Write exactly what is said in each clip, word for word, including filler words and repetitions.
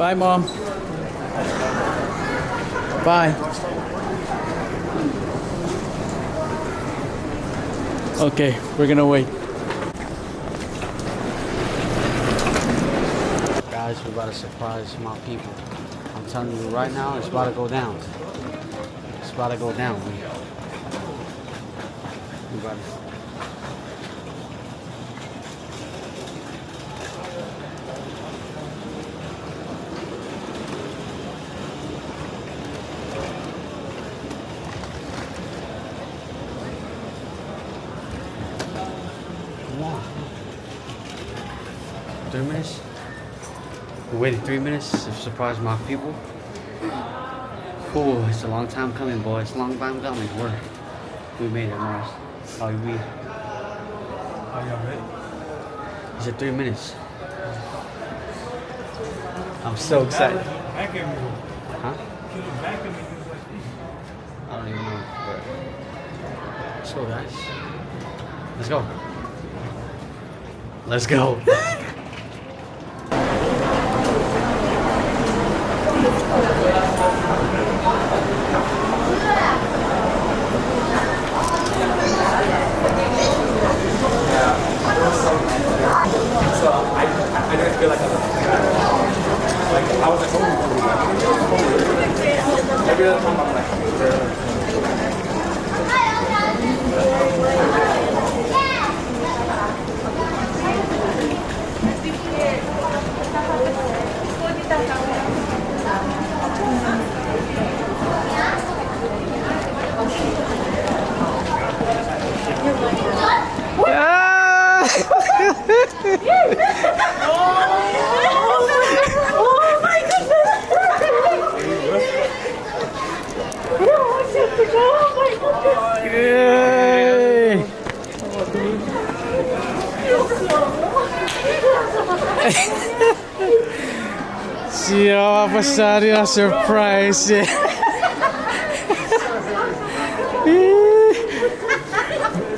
Bye, Mom. Bye. Okay, we're gonna wait. Guys, we're about to surprise my people. I'm telling you right now, it's about to go down. It's about to go down. We, we about to Wow. Three minutes? We waited three minutes to surprise my people. Ooh, it's a long time coming, boys. Long time coming. We're, we made it, Mars. Are you ready? He said three minutes. I'm so excited. Huh? I don't even know. But let's go, guys. Let's go. Let's go. So I, I, I didn't feel like I was, like, I was like, "Oh, every other time I'm like, Yay! Sia pwan sani a surprise.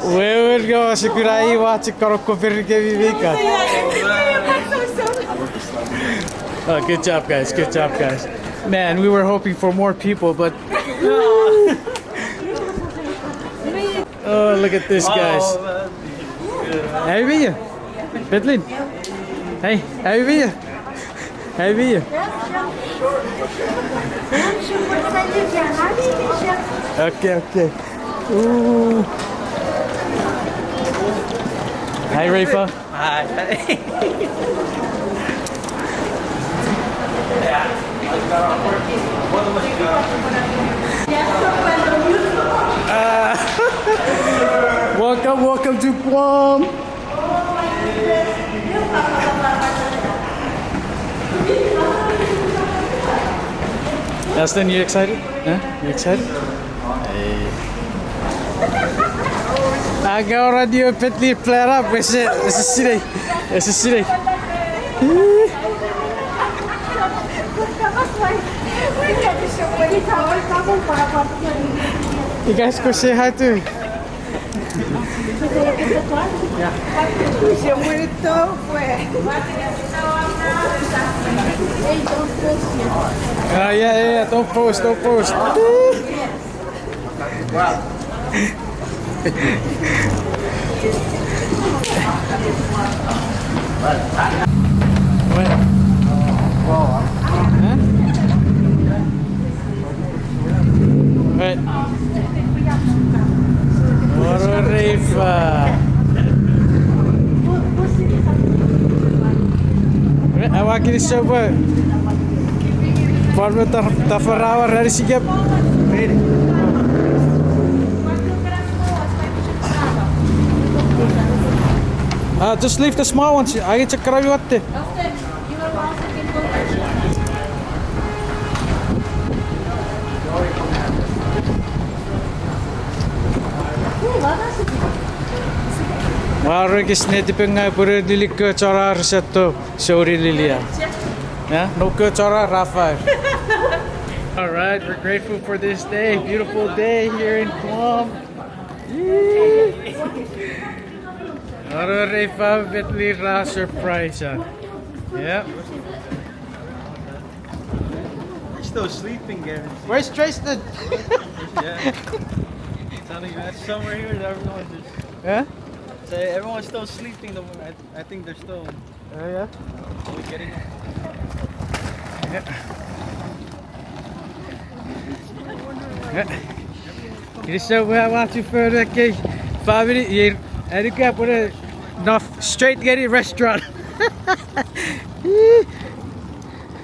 Wewen go, sukuna i wachi karo koperike mi mika. Oh, good job, guys. Good job, guys. Man, we were hoping for more people, but Oh, look at this, guys. Happy New Year. Petlin. Hey, Happy New Year. Happy New Year. Okay, okay. Ooh. Hi, Rafa. Hi. Uh, welcome, welcome to Guam. Aston, you excited? Huh? You excited? Hey. Aka ora dio petli plan up, ese, ese sinei. Ese sinei. You guys go say hi to me. Uh, yeah, yeah, yeah. Don't post, don't post. Wait. Huh? Wait. Oro Reifa. Wait, aua kinisou pwe pwan me taf-, tafarawa rani sikep. Uh, just leave the small ones. I get to grab you what the Ua rekis netipengau pwe liliko chon ar seto souni lilia. Yeah, no ko chon ar Rafael. All right, we're grateful for this day. Beautiful day here in Guam. Oro Reifa, Petlin ra surprise. Yeah. Still sleeping, guaranteed. Where's Tristan? Yeah. Telling you, that's somewhere here that everyone just, huh? Say everyone's still sleeping. The, I, I think they're still, oh, yeah? Are we getting up? Yeah. Yeah. Kinisou pwe aua chufengen ekkei famini, iei, anuka pwe enough straight ngeni restaurant.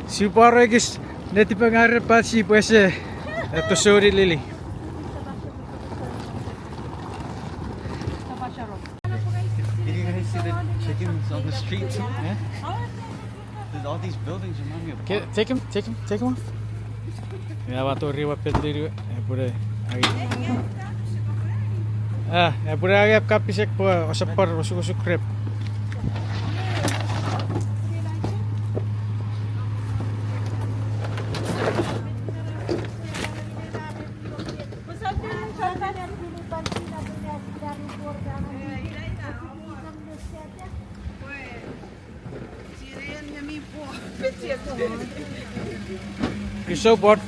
Super ekis netipengaw ren Patsy pwe ese, eh, atosouni Lily. Did you guys see the chickens on the street too? Yeah. There's all these buildings remind me of. Take him, take him, take him off. Ina ua tori ua pet lili, eh, pure, ai. Ah, eh, pure ai ap kapisek pwe osapar osukosuk rep. You're so bored.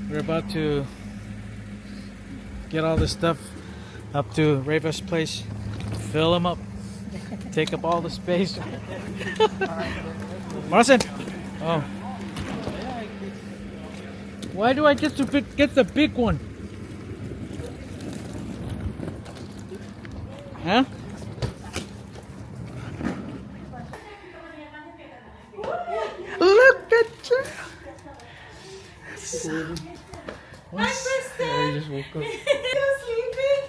We're about to get all the stuff up to Rafa's place, fill them up, take up all the space. Marcin! Oh. Why do I get to pick, get the big one? Huh? Look at you. Hi, Kristen. He just woke up. You're sleeping.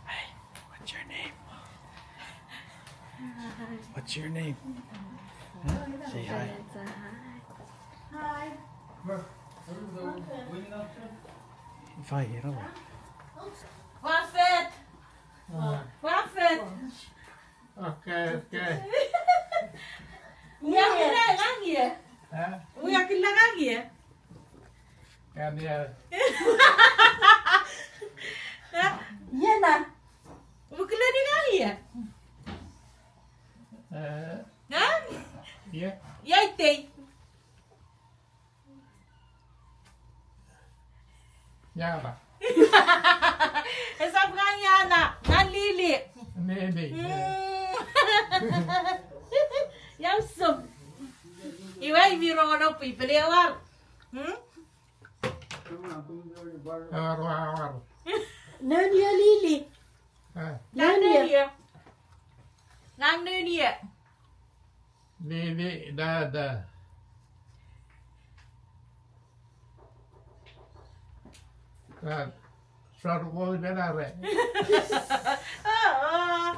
Hey, what's your name? What's your name? Huh? Say hi. Hi. If I hear a Prophet. Prophet. Okay, okay. Uya kila ngang ie. Huh? Uya kila ngang ie. Ngang ie. Iena. Uya kila ni ngang ie. Eh. Huh? Ie. Ie itei. Iana. Esap ngang Iana, ngang Lili. Lili. Mm. Iau sop. Iwe imi rongono pwe ipele war. Hmm? War, war, war. Noun ie Lili. Eh. Noun ie. Ngang noun ie. Lili, da, da. Ka, sor ko nena re. Oh, oh.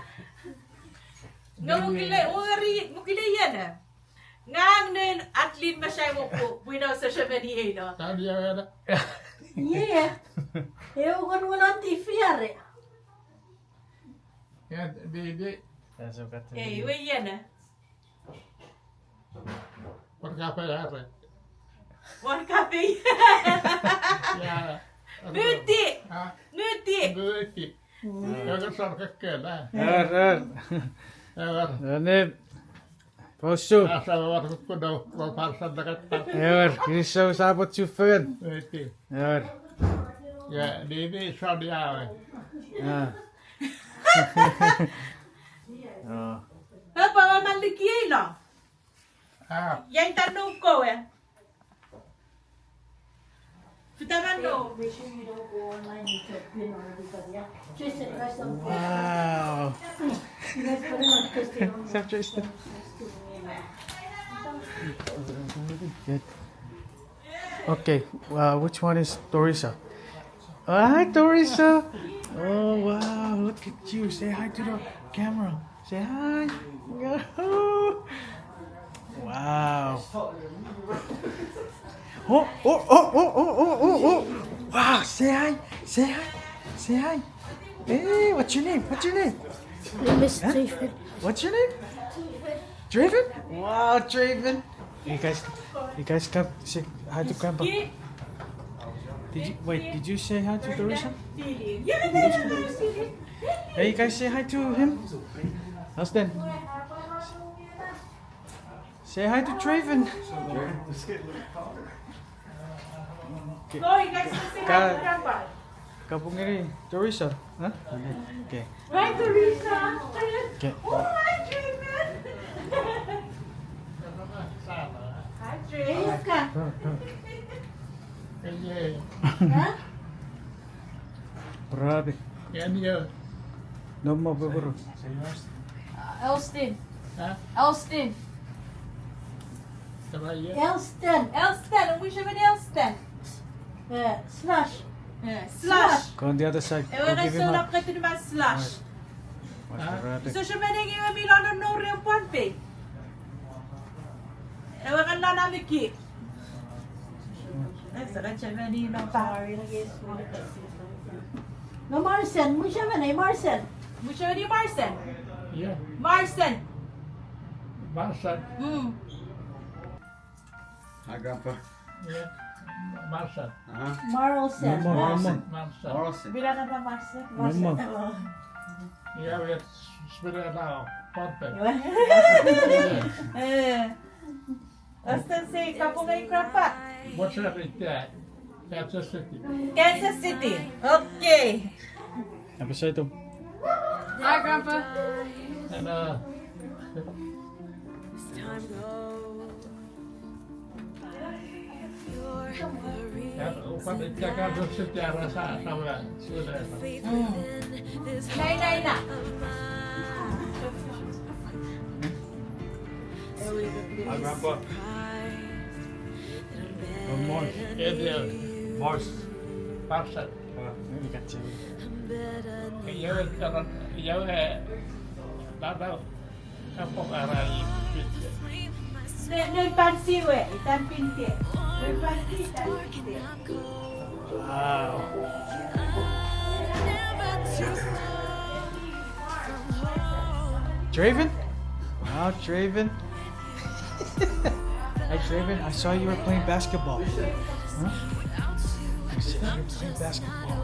Nga mukile, uri, mukile iena. Ngang nen atlin masai mo po, pwino sa semeni eino. Tani iena. Ie. Eu kon wala T V are. Ie, baby. Ei, we iena. Wor kape are. Wor kape. Ia. Nuti. Ha? Nuti. Nuti. Ia, ka sor kekkela. Ewer, ewer. Ewer. Amen. Posu. Asa wor kukuno, wor parsan dakatta. Ewer, kinisou sa pwot chufengen. Nuti. Ewer. Ia, nini sor iawe. Ah. Oh. Papa, wa maliki eilo. Ah. Ia ita no kowe. Fita man no. Wow. Sir Tristan. Good. Okay, uh, which one is Dorisa? Oh, hi, Dorisa. Oh, wow, look at you. Say hi to the camera. Say hi. Wow. Oh, oh, oh, oh, oh, oh, oh, oh. Wow, say hi. Say hi. Say hi. Hey, what's your name? What's your name? My name is Huh? Draven. What's your name? Draven. Draven? Wow, Draven. You guys, you guys come say hi to Grandpa. Did you, wait, did you say hi to Teresa? Hey, you guys say hi to him. Austin. Say hi to Draven. Okay. No, you guys can say hi to Grandpa. Kapung ngeni Teresa, huh? Okay. Hi, Teresa. Okay. Oh, hi, Draven. Hi, Draven. Huh? Rabbit. Nomo pepero. Elston. Huh? Elston. Elston. Elston. Mwichefen Elston. Eh, Slash. Eh, Slash. Go on the other side. Ewe nge sounap ketin ma Slash. Where's the rabbit? So shemenengi ewe mi lon nori pwan pei. Ewe kan lon amiki. Esa kan chemeni no pa. No Marsen, mwichefen ei Marsen. Mwichefen ei Marsen. Yeah. Marsen. Marsen. Mm. Hi, Grandpa. Yeah. Marsen. Uh-huh. Marlsen. Morrison. Marsen. Morrison. Bila napa Marsen? Mama. Marsen. Oh. Yeah, we had spit it out. Pump it. Eh. Austin, say kapung ngeni Grandpa. What's that right there? Kansas City. Kansas City. Okay. Apa sai to? Hi, Grandpa. And, uh, Nai, nai, nai. Hi, Grandpa. Morse. Morse. Morse. Morse. Iwe, iwe, nana, nana, kapong ara i pinte. Ne, ne pan siwe, itan pinte. Ne pan siwe, itan pinte. Wow. Draven? Wow, Draven. Hey, Draven, I saw you were playing basketball. Huh? I saw you were playing basketball.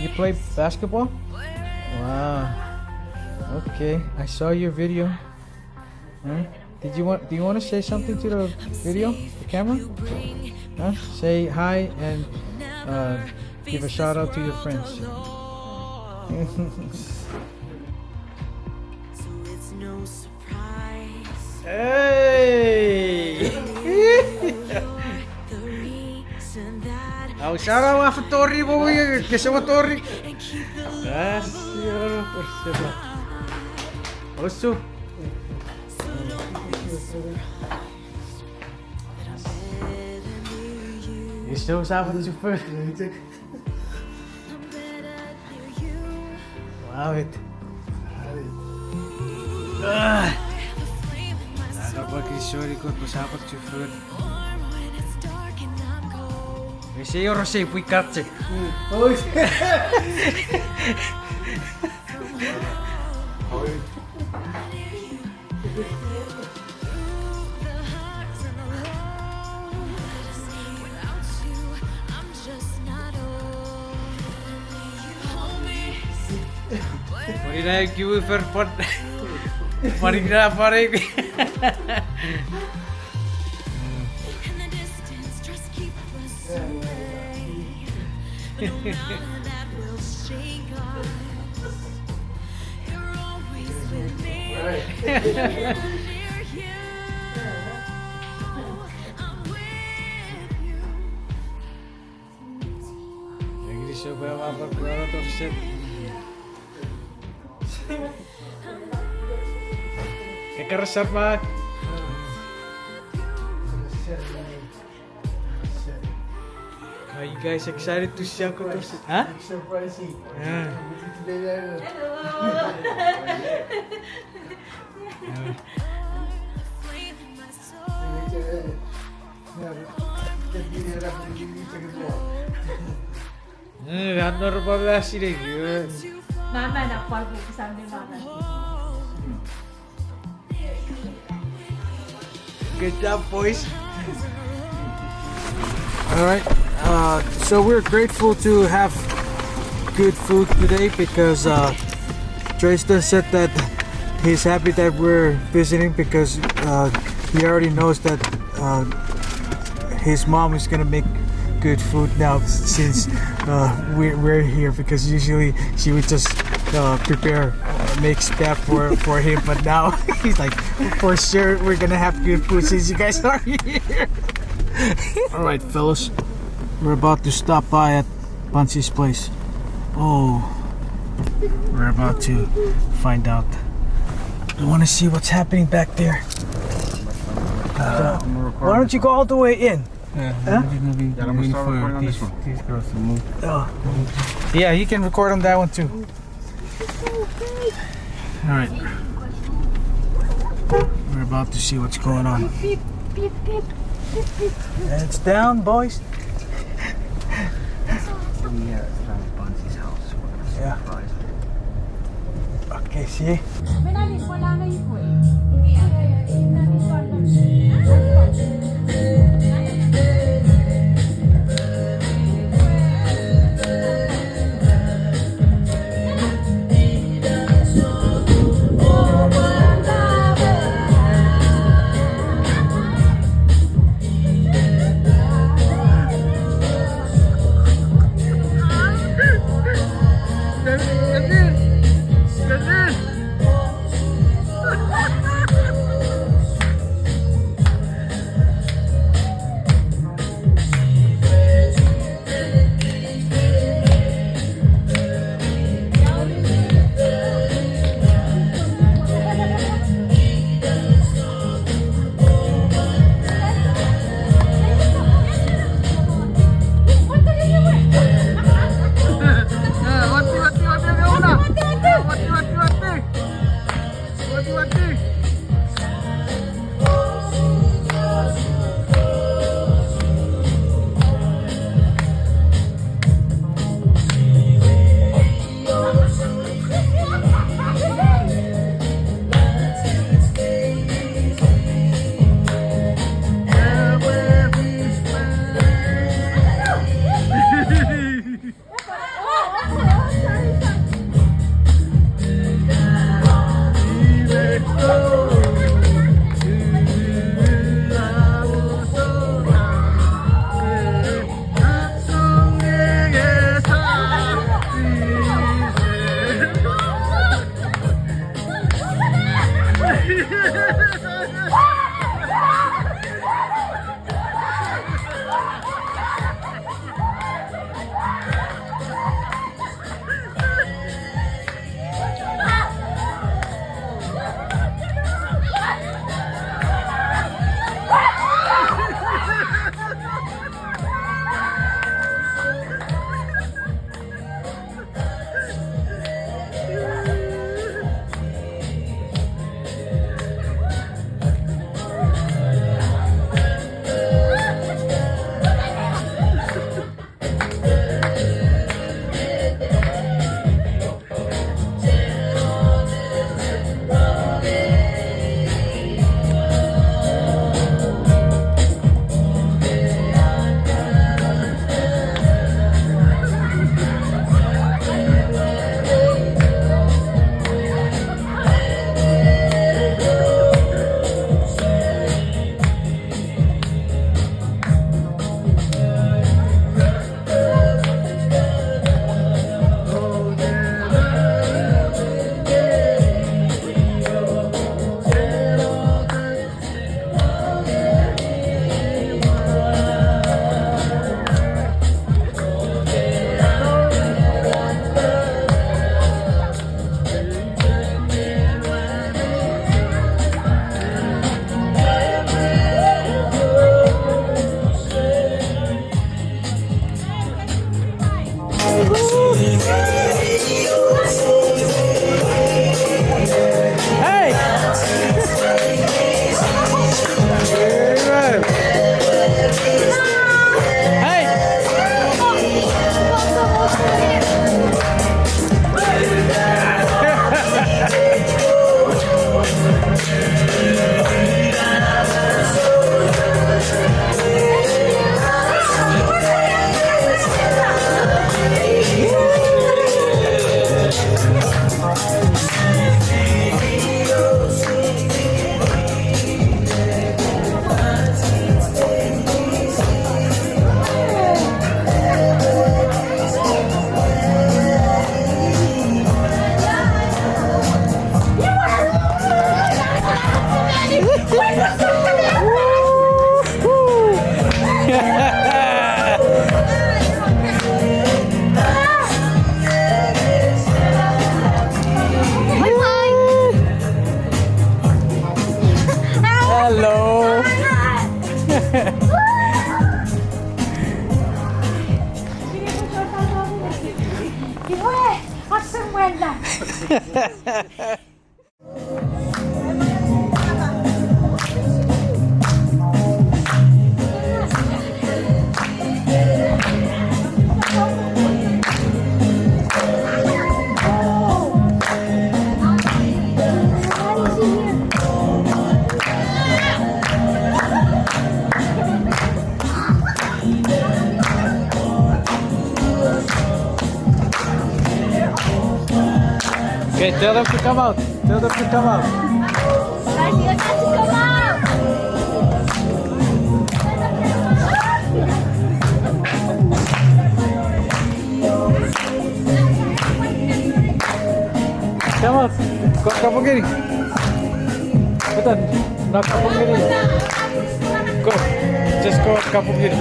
You play basketball? Wow. Okay, I saw your video. Huh? Did you want, do you want to say something to the video, the camera? Huh? Say hi and, uh, give a shout out to your friends. Hey! Au shout out a Fatori, bo wi, kese Fatori. Yes, yeah, osu. Iso sa fun chufur. Wow, it. Ah. Naka paki sori kot ko sa fun chufur. Ese oro se pwi katse. Oh, yeah. Pwari na kiwi fer pwan. Pwari na pwari. Ekara sapak. Are you guys excited to see Uncle Torsten? Huh? Surprising. Yeah. Hello. Yeah. Eh, anor pa ba sinei. Mama na pal bu samne mama. Good job, boys. All right. Uh, so we're grateful to have good food today because uh, Tristan said that he's happy that we're visiting because uh, he already knows that uh, his mom is gonna make good food now since uh, we, we're here, because usually she would just uh, prepare, uh, make spap for, for him, but now he's like, for sure we're gonna have good food since you guys are here. All right, fellas, we're about to stop by at Pansi's place. Oh, we're about to find out. I want to see what's happening back there. Uh, why don't you go all the way in? Yeah, huh? Maybe, maybe, yeah, let me start recording on this one. These girls to move. Oh. Yeah, you can record on that one too. All right. We're about to see what's going on. It's down, boys. Yeah, it's down at Bonzi's house. Yeah. Okay, see? Hey! Hey! Hello. Okay, tell them to come out. Tell them to come out. Guys, you guys have to come out. Come on. Go, kapung ngeni. Betan, na kapung ngeni. Go. Just go, kapung ngeni.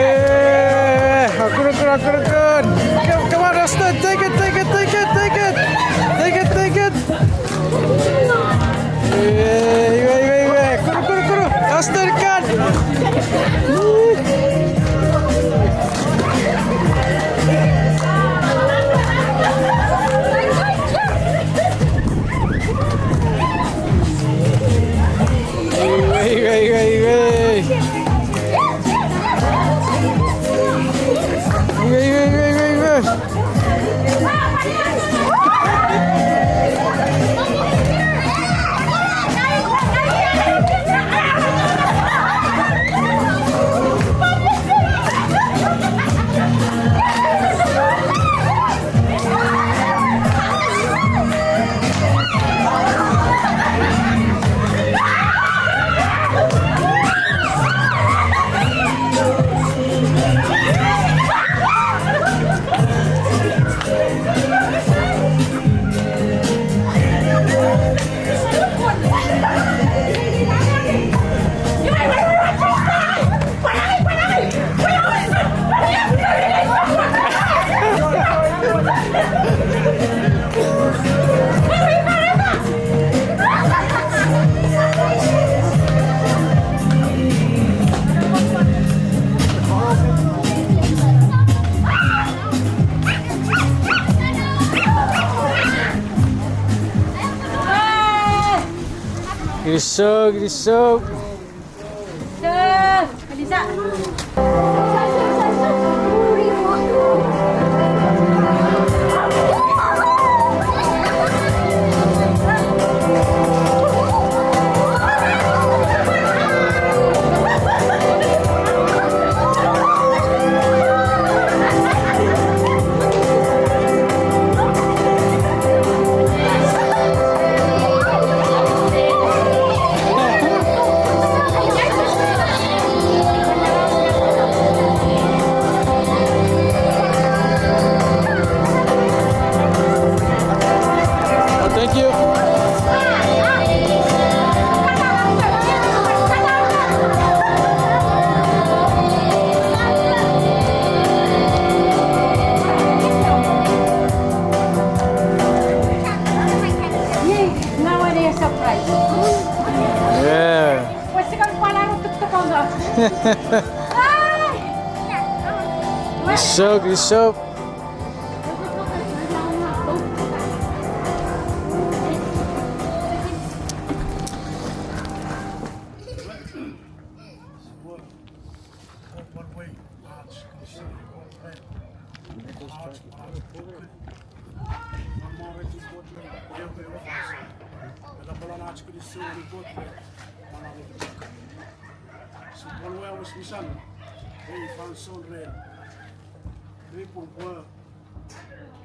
Yeah, akurukun, akurukun. Come, come on, Austin, take it, take it, take it, take it. Take it, take it. Iwe, iwe, iwe, iwe. Kuru, kuru, kuru. Austin, kan. Iwe, iwe, iwe, iwe. Iwe, iwe, iwe, iwe, iwe. Kinisou, kinisou. Kinisou, kinisou. Sipwe wes wisan ei fansoun ren. Ei pwe pwe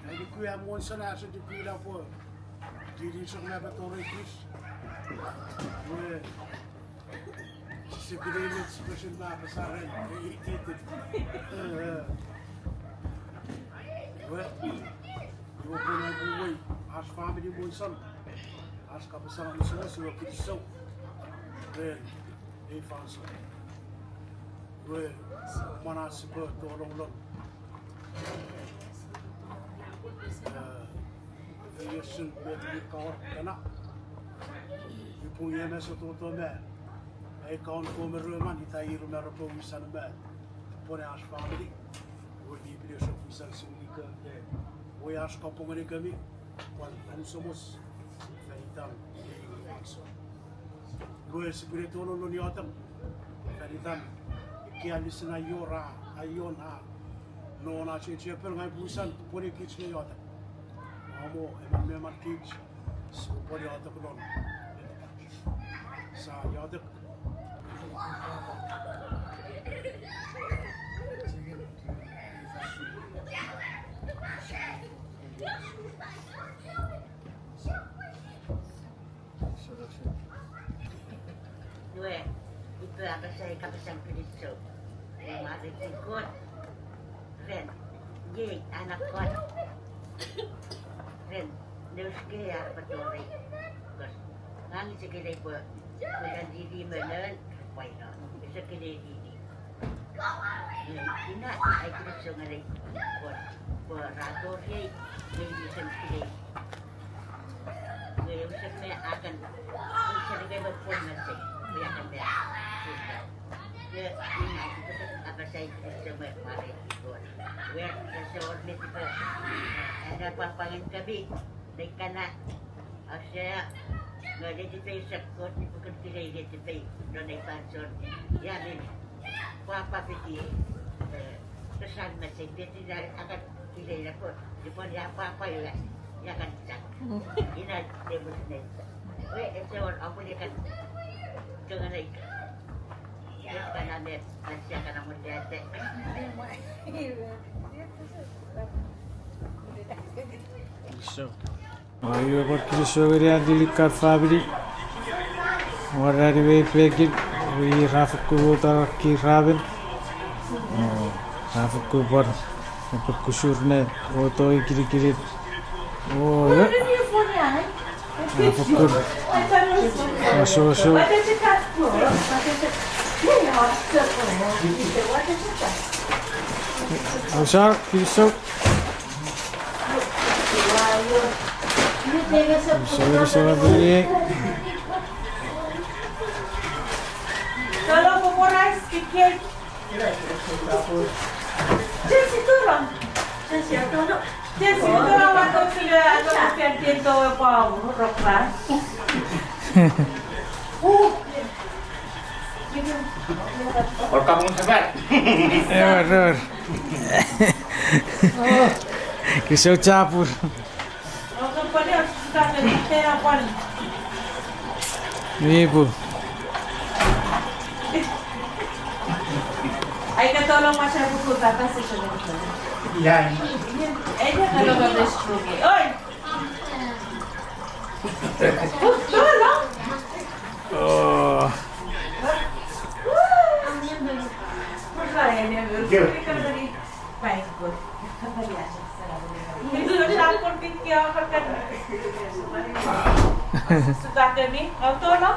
ai nuku am wonson ase nuku ina pwe kiri sok me patori kis. Pwe sise kiri met special me apasa ren ei ititin. Pwe iwe pwe nai pwe wei as family wonson, as kapasan wonson, sipwe kinisou ren ei fansoun. Iwe, mwan ach sipwe tolong lon, eh, iei usun met mi kawor kana. Iwe pwe iei me sototo me ai kaun ko me rueman ita ir me repwe wisan me pwone ach family. Iwe mi pine sop wisan suni ika, iwe ach kapong ngenikemi pwan an somos fan itan ei fansoun. Iwe sipwene tolong lon iotek fan itan, ika a listen aion a, aion a, non ach ei chapel ngang upwe wisan pwone kich ne iotek. Amo emon me emon kich sipwe pwone iotek lon. Sa iotek. Iwe, upwe apasa ei kapasen kinisou. Iwe mwareiti Kot ren iei an Kot ren news kei ar patori. Kos ngang ise kelei pwe, pwe ran riri me non, pwaino, ise kelei riri. Ina ai kinisou ngeni Kot pwe ra toriei, nge isen kelei. Nge usun me akan, usun ke me pwon me se, me akan me, sika. Nge ina ai kinisou apasa ei kinisou me mwareiti Kot. Iwe, ese wor met ika, ena pwapwangen kemi, nei kana, ase, nge letipei sak Kot nipwukun kilei letipei, non ei fansoun, ia men, pwapwa fiti, eh, pesan me se, fiti na akan kilei na Kot, nipwon ia pwapwa ia, ia kan sak. Ina temus ne. We, ese wor apwun ia kan, tongan ai. Kinisou. Oi, iwe pwan kinisou ngeni an Lilikan family. Wor an iwe pekin, iwe ra fokkun uta kiramen. O, ra fokkun pwan, fokkun sur ne, oto ikinikinin. O, e. Ra fokkun. Oso, oso. Ausar, kinisou. Kinisou, kinisou, kinisou. Tolo, kokorais, kikei. Jesse, tolo. Jesse, tolo. Jesse, tolo, wato sile, ato, ken, ken, to, pa, rock band. Ol kapung sepat. Ewer, ewer. Kinisou chapur. Nipu. Ai ka tolo ma sa buku tata se se. Ya. Ai ka tolo ma best. Oi. Tolo. Oh. Sutakemi, autono?